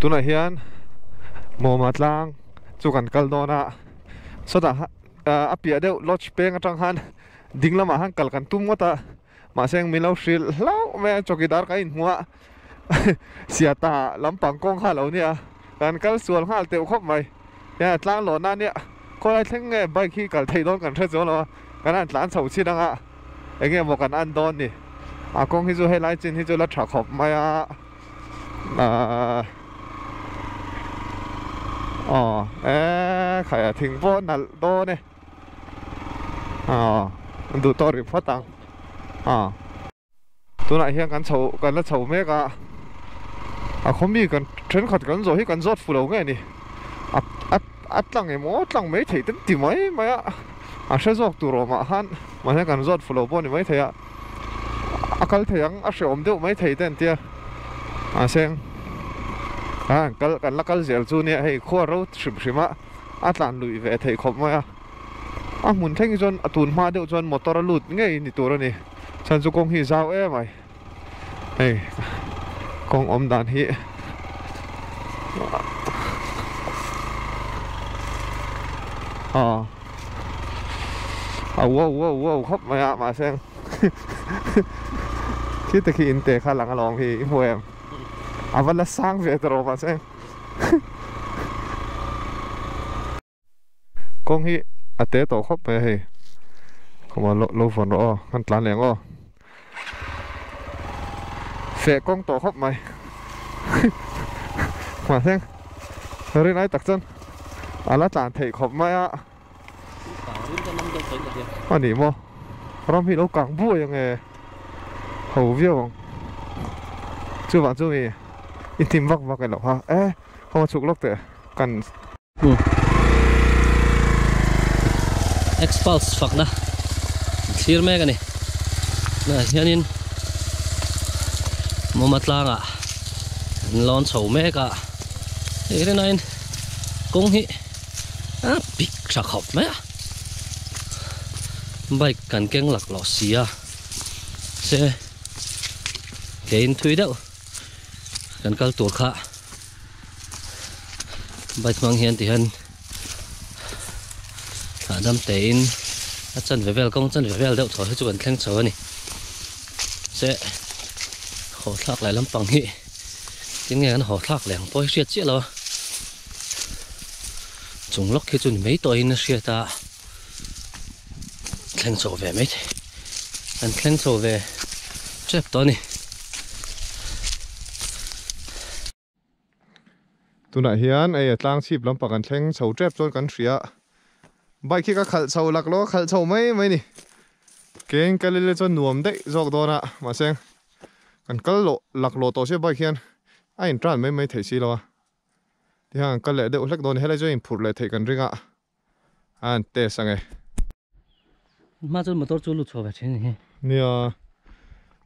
Tunah hian Mawma tlang chu kan kal dawn a, sawtah a piah deuh lodge peng atang khan ding lamah khan kal kan tum ngawt a, mahse min lo hrilh hlauh mai a, chawkidar kan inhmu a, Siata lampang kawng kha a lo nia, kan kal sual nghal teuh khawp mai. Hian a tlang lawhna ania, khawlai thleng nge bike hi kal theih dawn kan hre chuang lo a, kan han tlan chho chin anga eng nge maw kan an dawn ni. A kawng hi chu helai chin hi chu la tha khawp mai a, aah aw e khai a thing pawh nalh dawn e, aw duh tawh rih phawt ang aw. Tunah hian kan chho kan la chho mek a, a khaw mi kan thenkhat kan zawh hi kan zawt fu lo nge ni, a a a tlang emaw tlang mai theih te ti mai mai a, a hre zawk tur awmah khan mahse kan zawt fu lo pawh a ni mai thei a, a kal thei ang a hrehawm deuh mai thei te an tia, mahse kan kal kan la kal zel chu nia hei khua ro hrim hrim a, a tlan luih ve theih khawp mai a, a hmun thleng hi chuan a tun hma deuh chuan motor a lut ngei ni tur a ni. Chuan chu kawng hi zau em ai hei kawng awm dan hi aw a wow wow wow khawp mai a mahse khi te khi in te kha lang alawm hi i hmu em a va la sang ve ta rawh mahse Kawng hi a te tawh khawp mai a hei khawma lo lo vawn rawh aw kan tlan leh ang aw feh kawng tawh khawp mai mahse rinai tak chuan a la tlan theih khawp mai a a ni maw ram hi lo kang buai ang e ho viau ang chuvang chu mi i hnim vak vak elo ha e khawma chhuk lawk teh kan. Xpulse fakna thlir mek a ni tunah hianin Mawma tlangah an lawn chho mek a hei rinaiin kawng hi a pik tha khawp mai a bike kan keng laklawh si a se keiin thui deuh kan kal tur kha. Bike hmang hian ti hian hahdam tein a chanve vel kawng chanve vel deuh thaw hi chu kan thleng chho a ni se haw thlak leh lampang hi tinge an haw thlak leh ang pawh hi hriat chiah lo a chung lawk hi chu ni mai tawhin a hriat a thleng chho ve mai thei an thleng chho ve tep tawh a ni. Tunah hian hei a tlang chhip lampang kan thleng chho tep chuan kan hria bike hi ka khalh chho lak lo a khalh chho mai mai ni keng kal ila chuan nuam daih zawk dawn a mahse kan kal loh lak loh tawh sia bike hian a in tan mai mai theih si lo a tihian kan kal leh deuh hlek dawn a ni helai chuan inphurh leh theih kan ring a a an test ange. Hma chuan motor chu lut chhuah ve thin a ni hi. Nia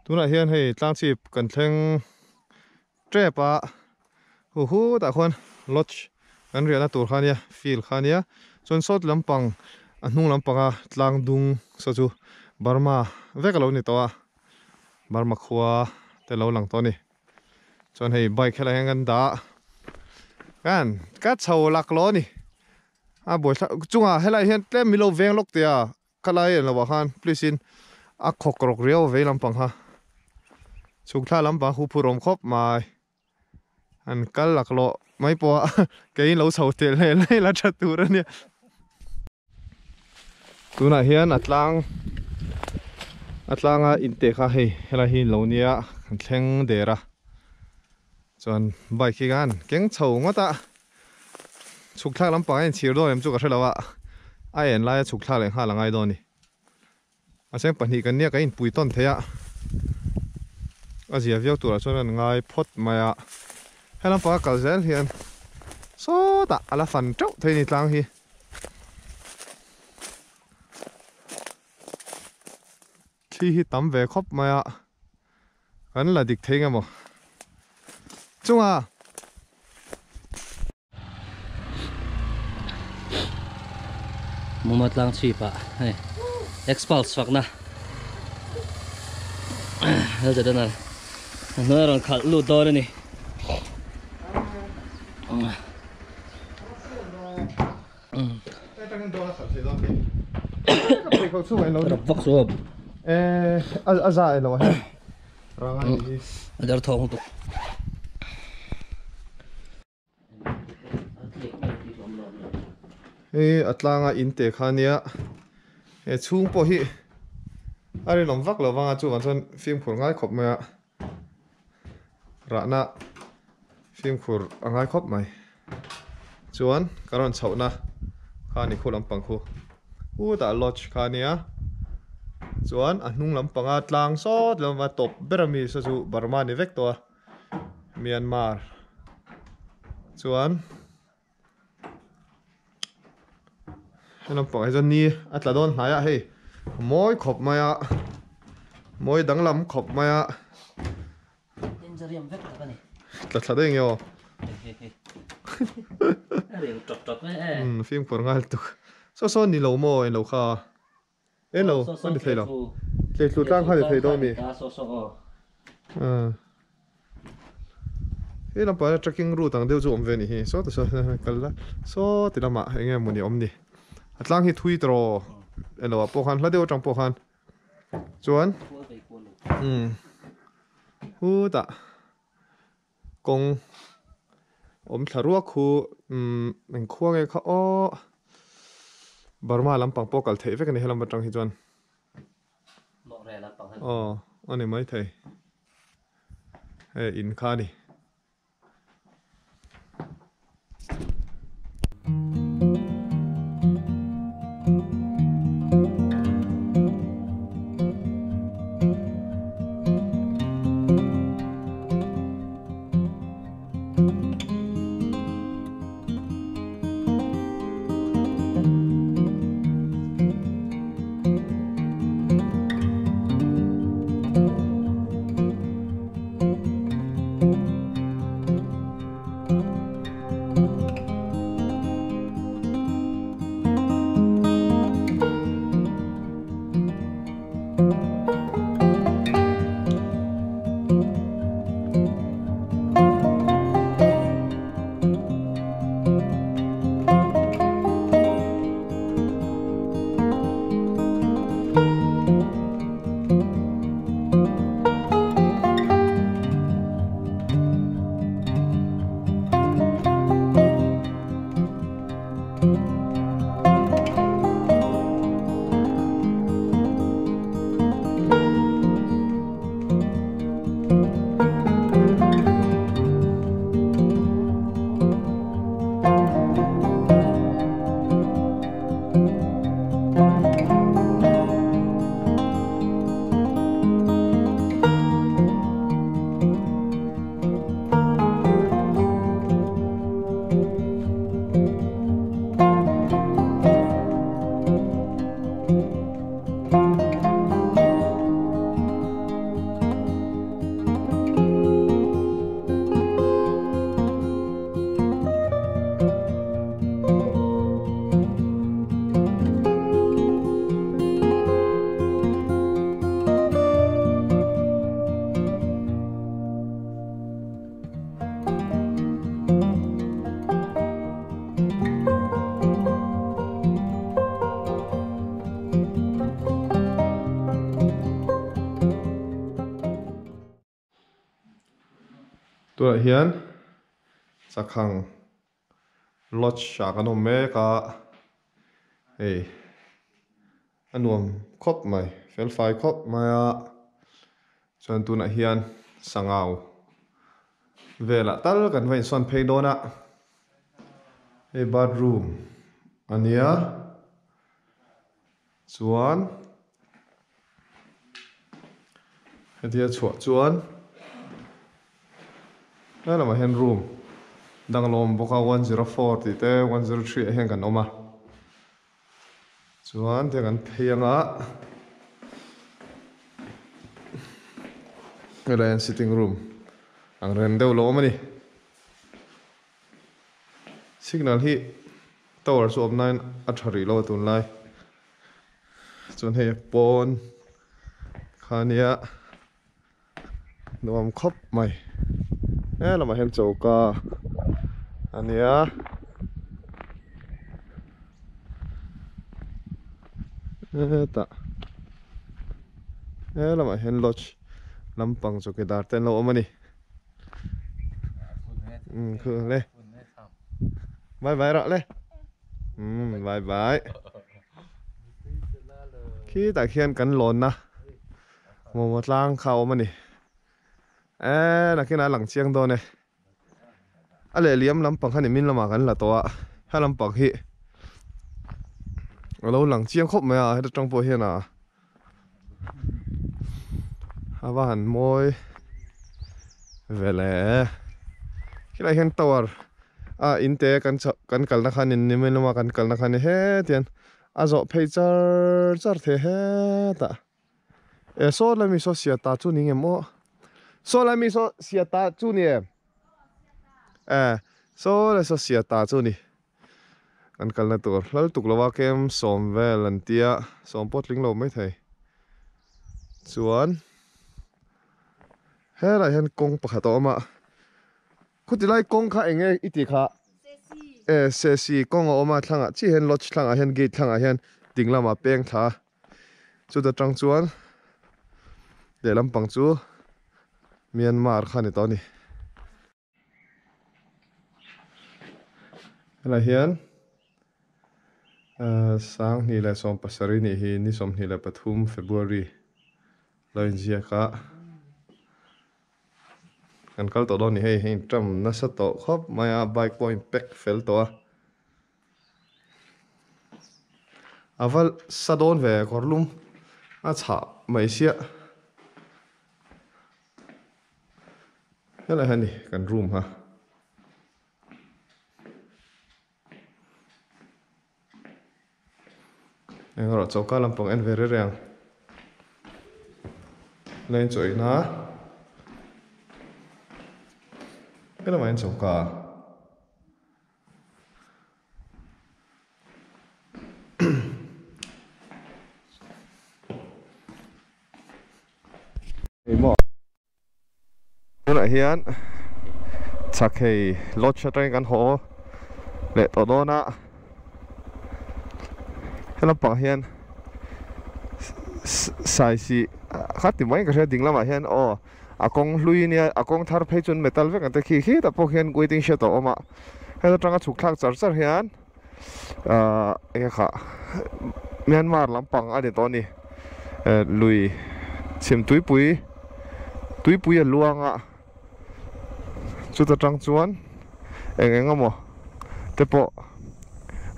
tunah hian hei tlang chhip kan thleng tep a hu hu tah khuan lodge kan riahna tur kha ania field kha ania chuan sawt lampang a hnung lampanga tlang dung saw chu Burma vek a lo ni tawh a Burma khua te lo lang tawh a ni. Chuan hei bike helai hian kan dah kan ka chho laklawh a ni a buaithlak chungah helai hian tlem min lo veng lawk teh a khalai en lovah khan please in a khawk rawk riau vei lampang kha chhuk thla lampang hu phur awm khawp mai an kal laklawh mai pawh a keiin lo chho tel hle hle la tha tur a nia. Tunah hian a tlang a tlanga inte kha hei helai hi lo nia kan thleng der a chuan bike hi khan keng chho ngawt a chhuk thlak lampang a inchhir dawn em chu ka hrelo a a en laia chhuk thlak leh nghal a ngai dawn a ni a cheng pahnih kan nia kan inpui tawn thei a a zia viau turah chuan an ngai phawt mai a he lampanga kal zel hian sawtah a la fan teuh thei a ni tlang hi. Thli hi tam ve khawp mai a, kan la dik thei nge maw chunga. Muma tlang chhip ah hei Xpulse fakna hel zet a hnuai a rawn khalh lut dawn a ni. Pheikhawk chhungah ilo Rap vak chu eh a za ilo a hei rang a nih hi. A derthawng lutuk. Hei a tlanga in te kha nia he chhung pawh hi a rinawm vak lo vang a chuvang chuan fimkhur ngai khawp mai a rahna fimkhur a ngai khawp mai chuan ka rawn chhohna kha ni khu lampang khu hutah lodge kha nia chuan a hnung lampanga tlang sawt lama tawp ber ami saw chu Burma ni vek tawh a. Myanmar chuan he lampang ah hi chuan ni a tla dawn hnai a hei mawi khawp mai a mawi danglam khawp mai a tla thla daih nge aw fimkhur ngal tuk saw saw ni lo maw englo kha. Elo a ni thei lo. Tleitlu tlang kha a ni thei dawn mi. He lampah hian trekking route ang deuh chu awm ve a nih hi. Saw ti saw kal la saw ti lamah eng nge mawni awm ni. A tlang hi thui tawh elo ah pawh khan hla deuh atang pawh khan chuan umm hutah kawng awm thla ruak khu umm eng khua nge kha aw Burma lampang pawh kal theih vek a ni helam atang hi chuan aw a ni maithei hei in kha a ni. Tunah hian chakhang lodge ah kan awm mek a hei a nuam khawp mai fel fai khawp mai a chuan tunah hian sangau velah tal kan va insawn phei dawn a hei bathroom a nia chuan hetia chhuah chuan he lamah hian room dang a lo awm bawk a 104 tih te 103 ah hian kan awm a chuan tiang kan phei anga helai hian sitting room ang reng deuh a lo awm a ni signal hi Tower chu awm nain a tha rih lo a tunlai chuan hei pawn kha nia nuam khawp mai he lamah hian choka a nia Hetah he lamah hian lodge lampang chawkidar te an lo awm a ni. Umm khu le bye bye rawh le umm bye bye khitah khian kan lawnna momo tlang kha a awm a ni eee nakinah a lang chiang dawn e. A lehliam lampang kha nimin lamah kan la tawh a, he lampang hi a lo lang chiang khawp mai a, heta tang pawh hian a a va han mawi ve le khilai hian tower a in te kan chhoh kan kalna kha nimin lama kan kalna kha ni hetiang a zawh phei char char thei hetah. E saw lai mi saw sia ta chu ni ngem aw saw lai mi saw sia ta chu ni em e saw lai saw sia ta chu ni kan kalna tur hlal tuk lova kem sawm vel an tia sawm pawh tling lo mai thei chuan helaiah hian kawng pakhat a awm a Khuti lai kawng kha eng nge i tih kha? E Sesi kawng a awm a thlangah chiah hian lodge thlangah hian gate thlangah hian ding lamah peng thla a chuta tang chuan lehlam pang chu Myanmar kha a ni tawh a ni. Helaiah hian 2017 nih hi ni 23 February lo inziak a. Kan kal tawh dawn ni hei hei tram nasa tawh khawp mai a bike pawh a in pack fel tawh a a va sa dawn ve kawr lum a chhah mai siah helai hi a ni kan room kha. Eng erawh choka lampang en ve reng reng ang. Leng chaw ina helamah hian choka Eng maw Tunah hian Chakhei Lodge atangin kan haw leh tawh dawn a, he lampang hian saisih kha ti mai ka hria ding lamah hian aw a kawng hlui nia a kawng thar phei chuan metal vek ang te khi khitah pawh khian waiting shed a awm a, heta tanga chhuk thlak char char hian ahh enge kha Myanmar lampang a ni tawh a ni lui chhim tuipui tuipui a luang a chuta tang chuan eng eng emaw te pawh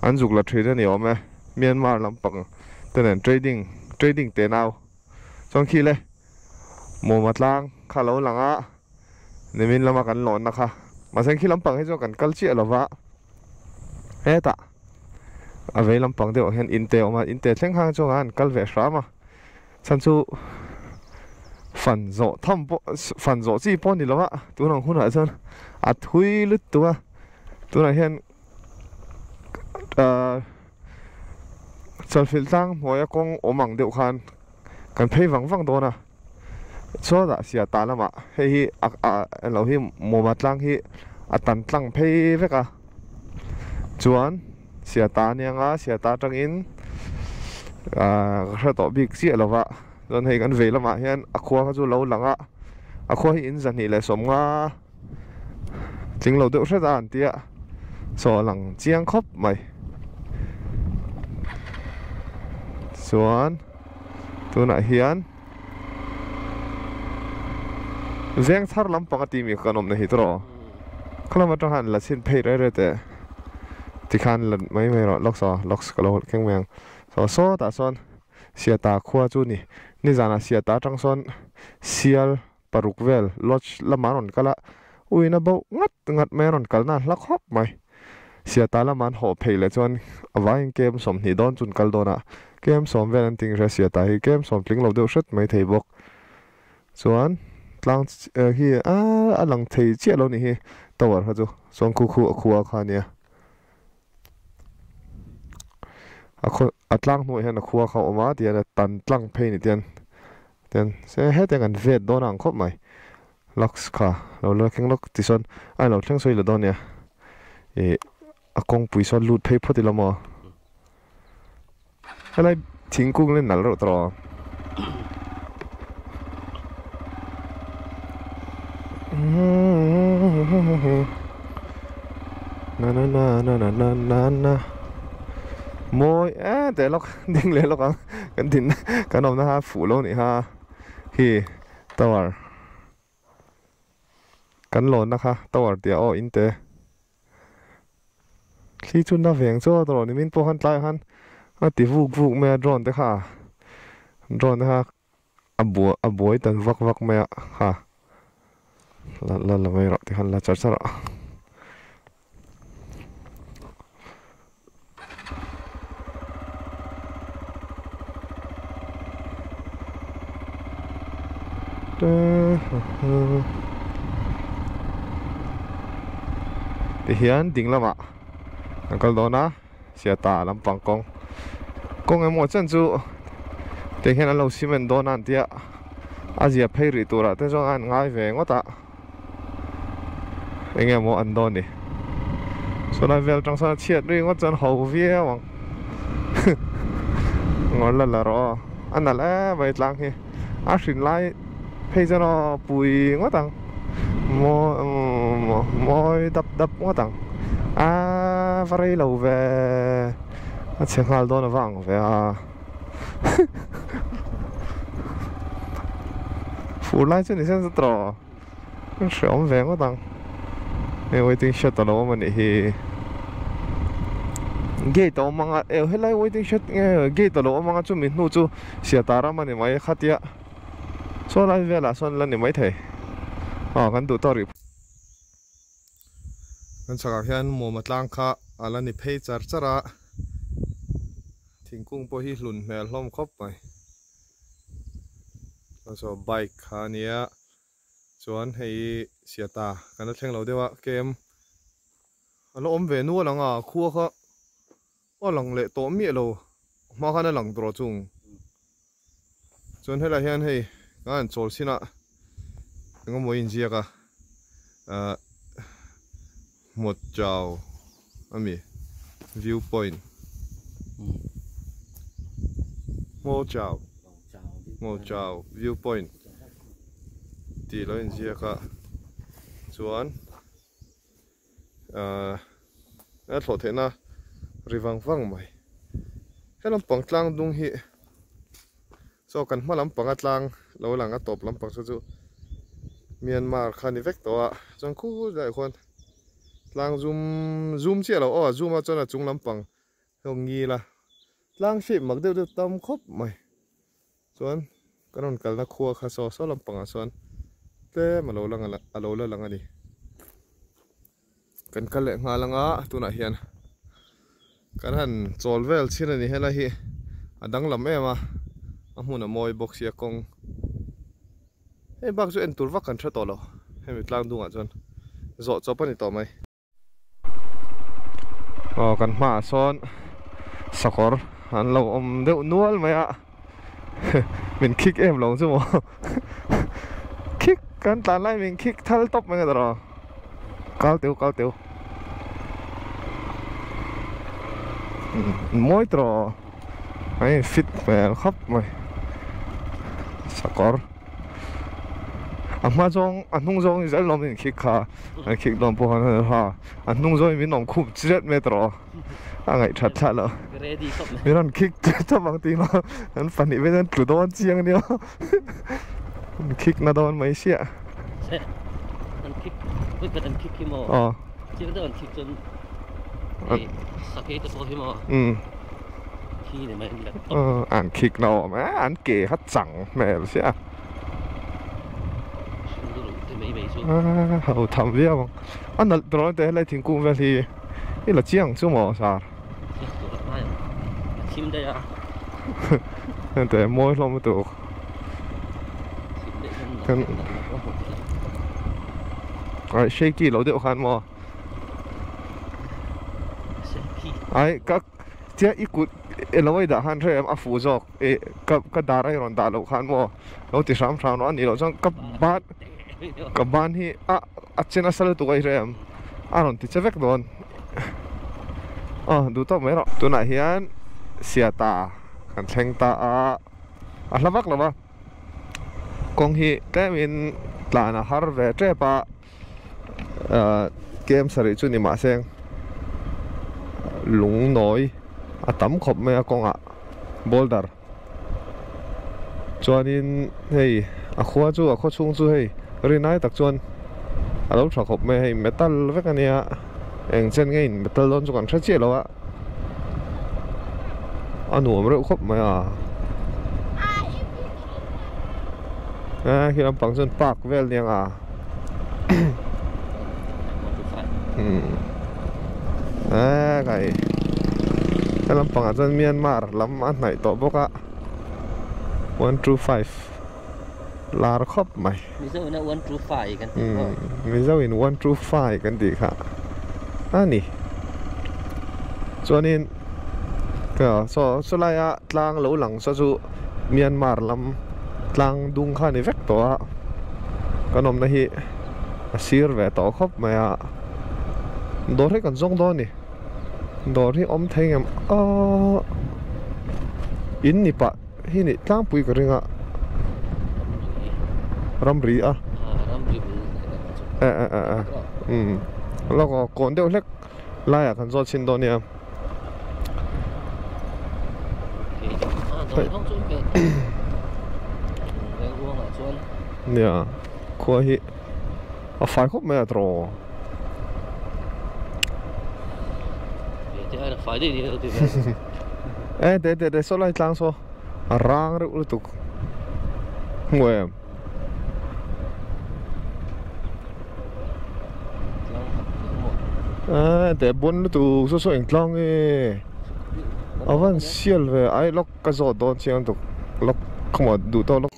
an zuk la thin a ni awm e Myanmar lampang te nen trading trading te nau chuan khi le Mawma tlang kha lo lang a nimin lama kan lawnna kha mahse khi lampang hi chuan kan kal chiah lova. Hetah a vei lampang deuhah hian in te a awm a in te thleng hang chuan an kal ve hram a chhan chu fan zawh tham pawh fan zawh chi pawh a ni lo a tun ang hunah chuan a thui lutuk a tunah hian ahh chawlhhrilh tlang hnuaia kawng awm ang deuh khan kan phei vang vang dawn a Chuan sia ta lamah hei hi a lo hi Mawma tlang hi a tan tlang phei vek a chuan sia ta ania nga sia ta atangin ahh ka hre tawh bik chiah lo va chuan hei kan vei lamah hian a khua kha chu lo lang a a khua hi in 250 tling lo deuh hret a an tia saw a lang chiang khawp mai chuan tunah hian. Veng thar lampang a timi kha kan awmna hi tawh khalam atang khan la chhin phei rei rei teh tikhan la mai mai rawh lawk saw lawk ka lo keng mai ang saw sawtah sawn Siata khua chu ni nizanah Siata atang sawn sial paruk vel lodge lamah an rawn kal a uina bo ngat ngat mai a rawn kalna a hla khawp mai Siata lamah an haw phei leh chuan a vaiin kem 20 dawn chu an kal dawn a kem 10 vel an ting hria Siata hi kem 10 tling lo deuh hret mai thei bawk chuan tlang hi a lang thei chiah lo nih hi tower kha chu chuan khu khu a khua kha ania a khaw a tlang hnuaiah hian a khua kha a awm a tihian a tan tlang phei ni tihian tihian se hetiang kan vet dawn ang khawp mai lux kha lo la thleng lawk tichuan a lo thleng sawi la dawn nia ih a kawngpui sawn lut phei phawt ila maw helai. Thingkung le nal reuh tawh na na na na na na na na mawi e teh lawk ding leh lawk ang kan din kan awmna kha fuh lo nih kha hi tower kan lawnna kha tower tih a aw in te thli chu na veng chu a tawh nimin pawh khan tlaiah khan a ti vuk vuk mai a drone te kha drone te kha a buai a buai tan vak vak mai a ha la la la mai rawh tikhan la char char a. Tihian ding lamah kan kal dawn a Siata lampang kawng kawng emaw chen chu tiang hian an lo cement dawn a an tia a zia phei rih turah te chuan a han ngai ve ngawt a eng nge maw an dawn ni chulai vel atang sawn a chhiat ri ngawt chuan ho viau ang ngawr la la rawh aw a nalh em mai tlang hi a hrin lai phei chuan aw pui ngawt ang maw mawi dap dap ngawt ang a va rei lo ve a chhe nghal dawn a vang ve a fur lai chu ni sen zet rawh a hreawm ve ngawt ang hei waiting shed a lo awm a nih hi gate a awm ang a eh helai waiting shed nge gate a lo awm ang a chumi hnu chu Siata ram a ni mai khatia saw lai velah sawn la ni maithei aw kan duh tawk rih. Kan chhakah hian Muama tlang kha a la ni phei char char a thingkung pawh hi hlun hmel hlawm khawp mai chuan saw bike kha a nia chuan hei Siata kan la thleng lo deuh a kem a la awm ve nual ang a khua kha a lang leh tawh miah lo hma khan a lang tawh chung chuan helaiah hian hei kan han chawl chin a engemaw inziak a ahh hmawt chau ami view point hmaw chau hmaw chau view point tih lo inziak a chuan. Ahh a thlawh theihna ri vang vang mai he lampang tlang dung hi saw kan hma lampanga tlang lo lang a tawp lampang saw chu Myanmar kha ni vek tawh a chuan khu laiah khuan tlang zum zum chiah lo aw a zum a chuan a chung lampang heng ngil a tlang shape mak deuh deuh tam khawp mai. Chuan kan rawn kalna khua kha saw saw lampangah chuan tlem a lo lang a lo la lang a ni. Kan kal leh nghal anga tunah hian kan han chawl vel chin a ni helai hi a danglam em a a hmun a mawi bawk sia kawng hei bak chu en tur vak kan hre tawh lo hemi tlang dungah chuan zawh chawp a ni tawh mai. Aw kan hmaah sawn sakawr an lo awm deuh nual mai a min khik em lo chu maw khik kan tlan lai min khik thal tawp mai ang tawh kal teu kal teu mawi tawh a in fit hmel khawp mai sakawr. A hma zawng a hnung zawng hi zel lawm in khik kha an khik dawn pawh khan ha a hnung zawng in min awm khup chiat mai tawh a ngaih that thlah lo min rawn khik tawp ang tih maw an pahnih vel an tlu dawn chiang ania an khik na dawn mai sia an khik vawikhat an khik hi maw chiang deuh an khik chuan sakei te pawh hi maw An khik na awm e, an ke kha chang hmel sia. Ho tham viau ang. A nalh tur ang te helai thingkung vel hi i la chiang chu maw sar. Hente mawi hlawm lutuk. Ai shaky lo deuh khan maw. Ai ka Chiah i kut i lo ei dah khan hre em a fuh zawk i ka ka dar a i rawn dah loh khan maw lo ti hram hram rawh a nih loh chuan ka ban ka ban hi a a che nasa lutuk a i hre em a rawn ti che vek dawn aw duh tawk mai rawh tunah hian Siata. Kan thleng ta a, a hla vak lo va, kawng hi tlemin tlan a har ve tep a, kem sarih chu ni mahse lung nawi a tam khawp mai a kawngah boulder chuanin hei a khua chu a khaw chhung chu hei rinai tak chuan a lo tha khawp mai a, hei metal vek a nia eng chen nge in metal dawn chu kan hre chiah lo a. A nuam reuh khawp mai a e khi lampang chuan park vel nia nga e kai he lampangah chuan Myanmar lam a hnaih tawh bawk a 1 2 5 lar khawp mai Mizo in a 1 2 5 kan tih kha Mizo in 1 2 5 kan tih kha a ni chuanin saw chulai a tlang lo lang saw chu Myanmar lam tlang dung kha ni vek tawh a kan awmna hi a sir ve tawh khawp mai a dawr hi kan zawng dawn a ni dawr hi awm thei ngem aaa in ni pah hi ni tlangpui ka ring a ramri a lawk aw kawn deuh hlek laiah kan zawt chhin dawn nia nia khua hi a fai khawp mai a tawh e te te te saw lai tlang saw a rang reuh lutuk hmu em e te bon lutuk saw saw eng tlang nge a van sial ve ai lawk ka zawt dawn chiang lutuk lawk khawmawh duh tawk lawk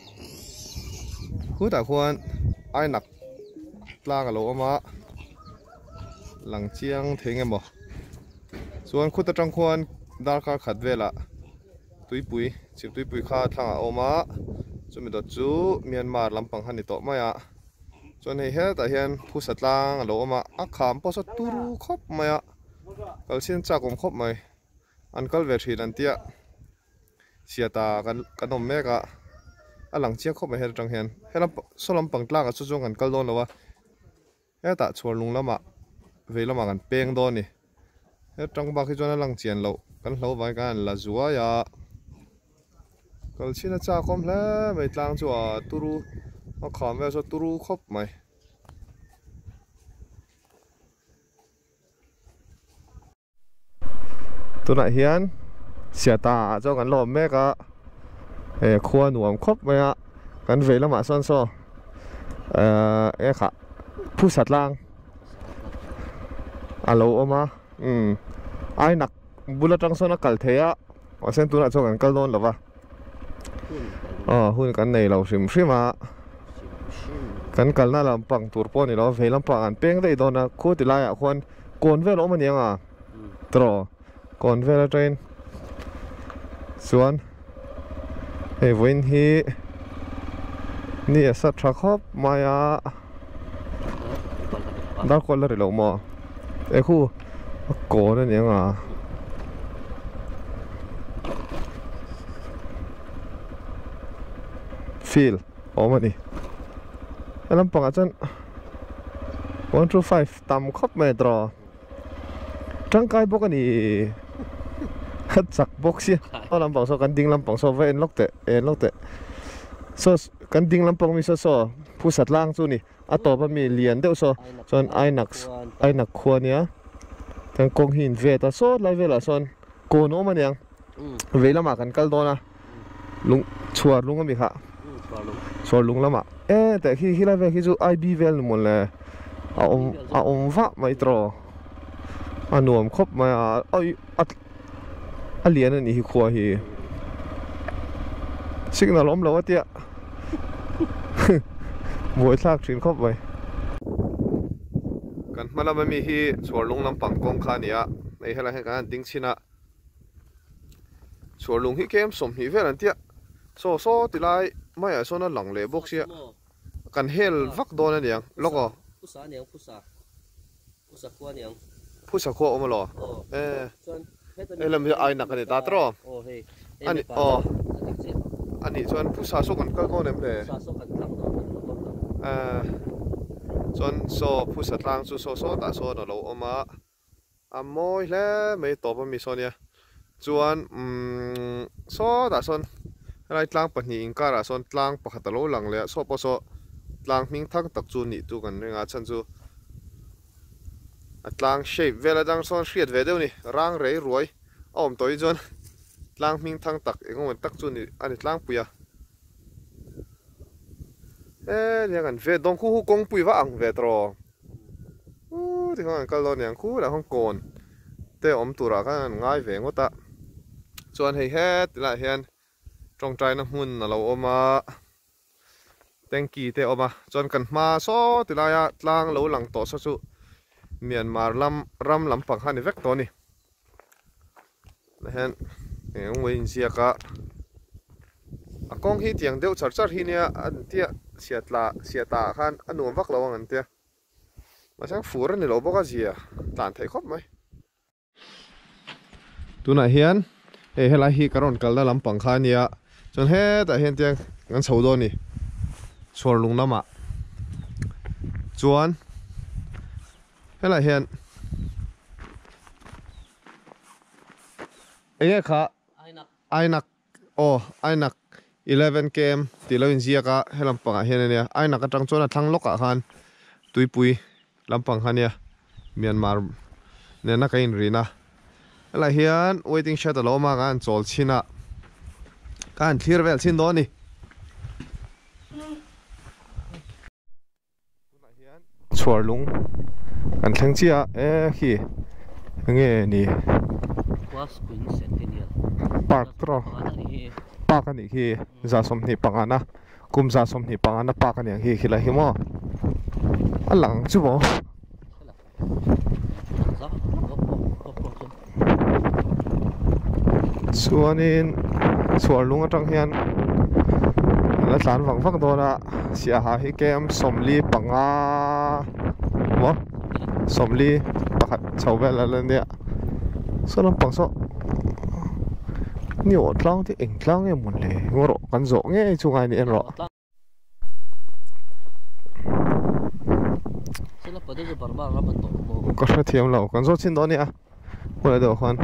khutah khuan ainak tlang a lo awm a lang chiang thei nge maw chuan khut atang khuan darkar khat velah tuipui chhip tuipui kha thlangah a awm a chumi dawt chu Myanmar lampang kha ni tawh mai a chuan hei hetah hian phusa tlang a lo awm a a kham pawh saw turu khawp mai a kalchhian chak awm khawp mai an kal ve thin an tia. Siata kan kan awm mek a a lang chiang khawp mai heta tang hian helam saw lampang tlangah chu chuan kan kal dawn lo a hetah chhuar lung lamah vei lamah kan peng dawn a ni heta tang bak hi chuan a lang chian loh kan hlo vangin kan han la zuai a kal chhin a chak awm hle mai tlang chu a turu a kham vel saw turu khawp mai. Tunah hian Siata ah chuan kan la awm mek a he khua nuam khawp mai a kan vei lamah sawn saw ehh e khah phusa tlang a lo awm a umm ainak bul atang sawn a kal thei a mahse tunah chuan kan kal dawn lo va aw hun kan nei lo hrim hrim a kan kalna lampang tur pawh a ni lo a vei lampang an peng daih dawn a khu ti laiah khuan. Kawn vel a awm a ni ang a tawh kawn vel atangin chuan hei vawiin hi ni a sa tha khawp mai a darkawl la ri lo maw e khu a kawn a ni ang a. Field a awm a ni he lampangah chuan 1 2 5. Tam khawp mai tawh tangkai bawk a ni a chak bawk sia aw lampang saw kan ding lampang saw va en lawk teh en lawk teh saw kan ding lampang mi saw saw phusa tlang chu ni a tawp a mi lian deuh saw chuan ainak ainak khua nia chuan kawng hi in vet a saw lai velah sawn kawn a awm a niang vei lamah kan kal dawn a lung chhuar lung a mi kha chhuar lung lamah e teh khi khi lai vel khi chu I_B vel ni mawn le a awm a awm vah mai tawh a nuam khawp mai a awi a a lian a nih hi khua hi signal awm lo a tia buai thlak thin khawp mai. Kan hma lama mi hi chhuar lung lampang kawng kha a ni a hei helai hian kan han ding chhin a. Chhuar lung hi kem 20 vel an tia saw saw ti lai maiah sawn a lang leh bawk sia kan hel vak dawn a niang lawk aw Phusa a niang phusa phusa khua a niang phusa khua awm alaw aw e chuan helam hi ainak a ni ta tawh aw hei Ani aw anih chuan phusa saw kan kal dawn em le? Ahh chuan saw phusa tlang chu saw sawtah sawn a lo awm a, a mawi hle mai tawp a mi saw nia. Chuan umm sawtah sawn helai tlang pahnih inkarah sawn tlang pakhat a lo lang leh a, saw pawh saw tlang hming thang tak chu nih chu kan ring a, a chhan chu a tlang shape vel atang sawn hriat ve deuh a ni, rang rei ruai a awm tawh hi chuan tlang hming thang tak eng emaw tak chu a ni tlangpui a. He nia kan ve dawng khu hu kawngpui va ang ve tawh u tikhan kan kal dawn aniang khu lah khawn kawn te awm turah khan an ngai ve ngawt a chuan hei heti laiah hian tawngtaina hmun a lo awm a tanky te a awm a chuan kan hma saw ti laia tlang lo lang tawh saw chu Myanmar lam ram lampang kha a ni vek tawh a ni. Tah hian eng emaw a inziak a a kawng hi tiang deuh char char hi nia an tia chhiat lah chhiat ah khan a nuam vak lo ang an tia mahse fur a ni lo bawk a zia tlan theih khawp mai. Tunah hian hei helai hi ka rawn kalna lampang kha a nia chuan hetah hian tiang kan chho dawn a ni chhuar lung lamah chuan helaiah hian. Enge kha Ainak aw Ainak 11 km tih lo inziak a he lampangah hian ania Ainak atang chuan a thlang lawkah khan tuipui lampang kha ania Myanmar nena ka inrin a helaiah hian waiting shed a lo awm a ka han chawl chhin a ka han thlir vel chhin dawn a ni. Tunah hian chhuar lung kan thleng chiah a e khi enge ni park tawh park a nih khi za sawmhnih pangana kum za sawmhnih pangana park a ni ang hi khilai hi maw a lang chu maw. Chuanin chhuar lung atang hian a la tlan vang vang dawn a siaha hi kem sawmli panga maw sawmli pakhat chho vel a la nia saw lampang saw ni awh tlang te eng tlang nge mawn le ngaw rawh kan zawh ngei chu ngai ni en rawh. Ka hrethiam lo kan zawt chin dawn nia hmun ah deuh khan.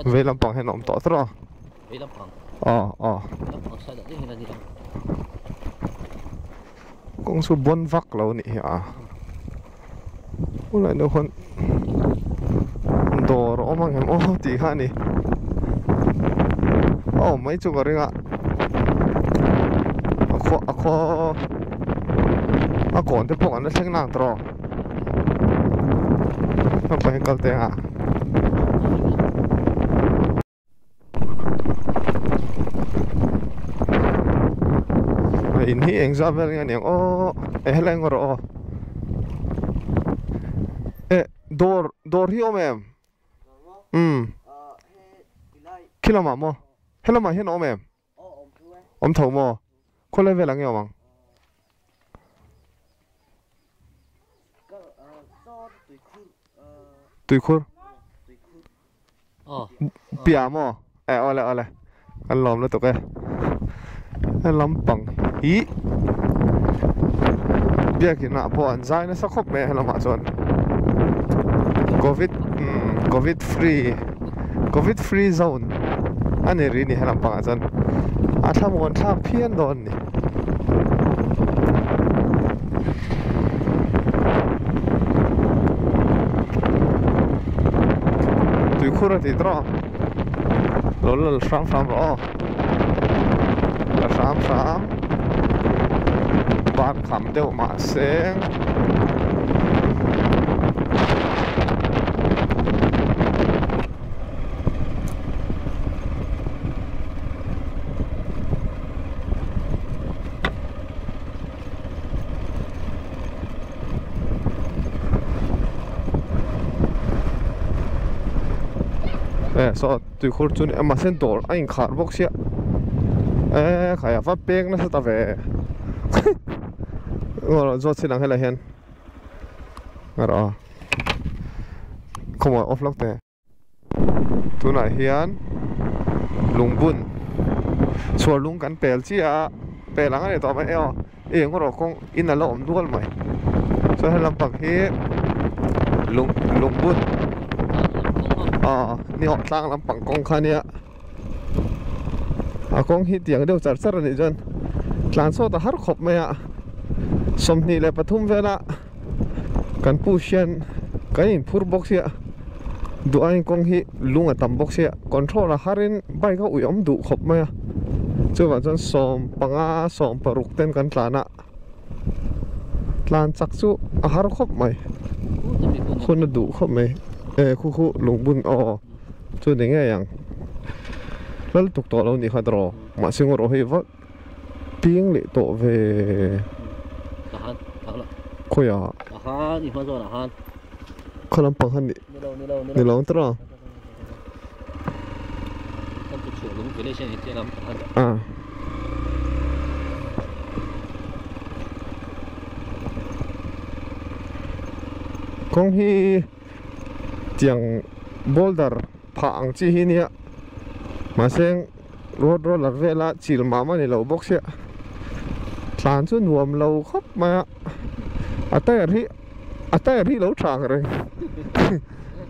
Vei lampang hian a awm tawh tawh a aw aw kawng chu bawn vak lo a nih hi a hunah deuh khawn dawr a awm ang em aw tih kha a ni a awm mai chu ka ring a a khaw a khaw a kawn te pawh kan la thleng nang tawh a naupang hi kal teng a. In hi eng zat vel nge aniang aw eh helai ngaw rawh aw eh dawr dawr hi awm em umm khi lamah maw he lamah hian a awm em awm tho maw khawlai velah nge awm ang. Tuikhur Pia maw eh awle awle kan lawm lutuk e he lampang hi biakin ah pawh an zai nasa khawp mai a helamah chuan covid umm covid free covid free zone a ni rih a ni he lampangah chuan a thlamuan thlak phian dawn a ni. Tuikhur a tih tawh lo lal hram hram rawh aw la hram hram ban kham deuh mahse. Eh saw tuikhur chu a mahse dawr a inkhar bawk sia eh khai a va peng nasa ta ve zawt chin ang helai hian erawh a. Khawmawi off lawk teh. Tunah hian lungbun chhuar lung kan pel chiah a, pel ang a ni tawh mai e aw, eng erawh kawng in a la awm dual mai. Chuan he lampang hi lung lungbun aw ni awh tlang lampang kawng kha ania a kawng hi tiang deuh char char a nih chuan tlan sawt a har khawp mai a, 23 vela kan push hian kan inphur bawk sia duh aiin kawng hi lung a tam bawk sia control a harin bike a ui awm duh khawp mai a chuvang chuan 15 16 ten kan tlan a tlan chak chu a har khawp mai hun a duh khawp mai e khu khu lungbun aw chu ni ngei ang lal tuk tawh lo nih kha tawh mahse ngaw hei vak Piang leh tawh ve. Tahan, thak la. Khawiah? Tahan, i hma zawnah han. Khaw lampang han ni. Ni lo, ni lo, ni lo. Ni lo ang tawh a. Kan chu chhuah lung village a ni tia lam tahan. Ah. Kawng hi tiang boulder phah ang chi hi nia mahse Road roller vela chil mah mah ni lo bawk sia tlan chu nuam lo khawp mai a a tyre hi a tyre hi lo tha ang reng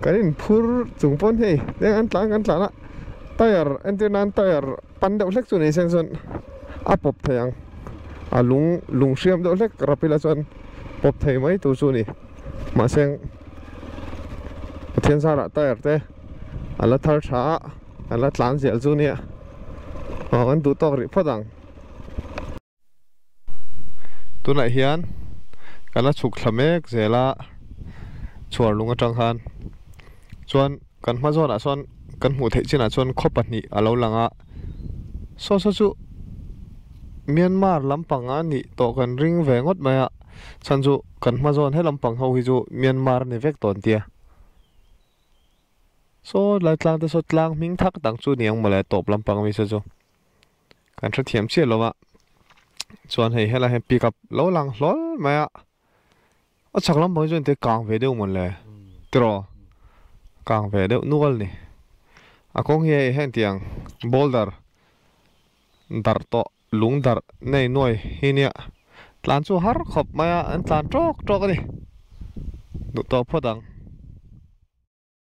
kan in phur chung pawn hei eng an tlan kan tlan a tyre entir nan tyre pan deuh hlek chu ni se chuan a pawp thei ang a lung lung hriam deuh hlek rap ila chuan pawp thei mai tur chu a ni mahse Pathian zarah tyre te a la thar tha a. A la tlan zel chu nia aw kan duh tawk rih phawt ang. Tunah hian kan la chhuk thla mek zel a chhuar lung atang khan chuan kan hma zawnah sawn kan hmuh theih chinah chuan khaw pahnih a lo lang a saw saw chu Myanmar lampang a nih tawh kan ring ve ngawt mai a chhan chu kan hma zawn he lampang ho hi chu Myanmar a ni vek tawh an tia. Saw lai tlang te saw tlang hming thak dang chu niang mawle tawp lampang ami saw chu kan hrethiam chiah lo a chuan hei helai hian pick up lo lang hlawl mai a a chhak lampang hi chuan te kang ve deuh mawle tiraw kang ve deuh nual a ni a kawng hi hei heng tiang boulder darh tawh lung darh nei nuai hi nia tlan chu har khawp mai a an tlan tawk tawk a ni duh tawh phawt ang.